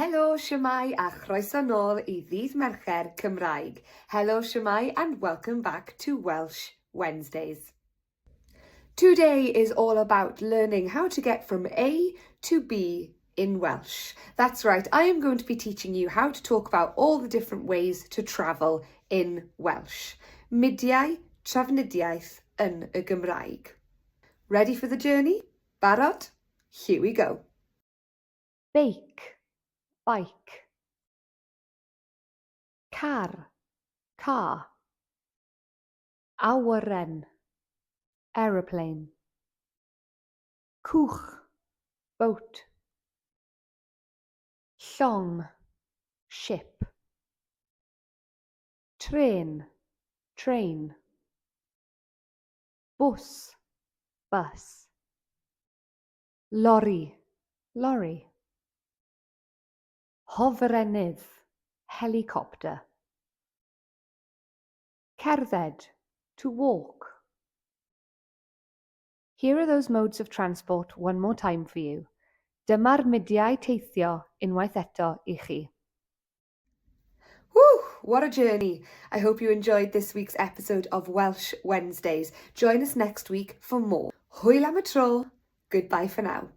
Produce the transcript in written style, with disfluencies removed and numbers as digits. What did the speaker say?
Helo, shwmae a chroeso nôl i Ddydd Mercher Cymraeg. Helo, shwmae and welcome back to Welsh Wednesdays. Today is all about learning how to get from A to B in Welsh. That's right, I am going to be teaching you how to talk about all the different ways to travel in Welsh. Mudiau, trafnidiaeth yn y Gymraeg. Ready for the journey? Barod? Here we go. Beic, bike. Car, car. Awyren, aeroplane. Cwch, boat. Llong, ship. Trên, train. Bws, bus. Lori, lorry. Hofrennydd, helicopter. Cerdded, to walk. Here are those modes of transport one more time for you. Dyma'r mudiau teithio unwaith eto i chi. Whew, what a journey! I hope you enjoyed this week's episode of Welsh Wednesdays. Join us next week for more. Hwyl am y tro. Goodbye for now.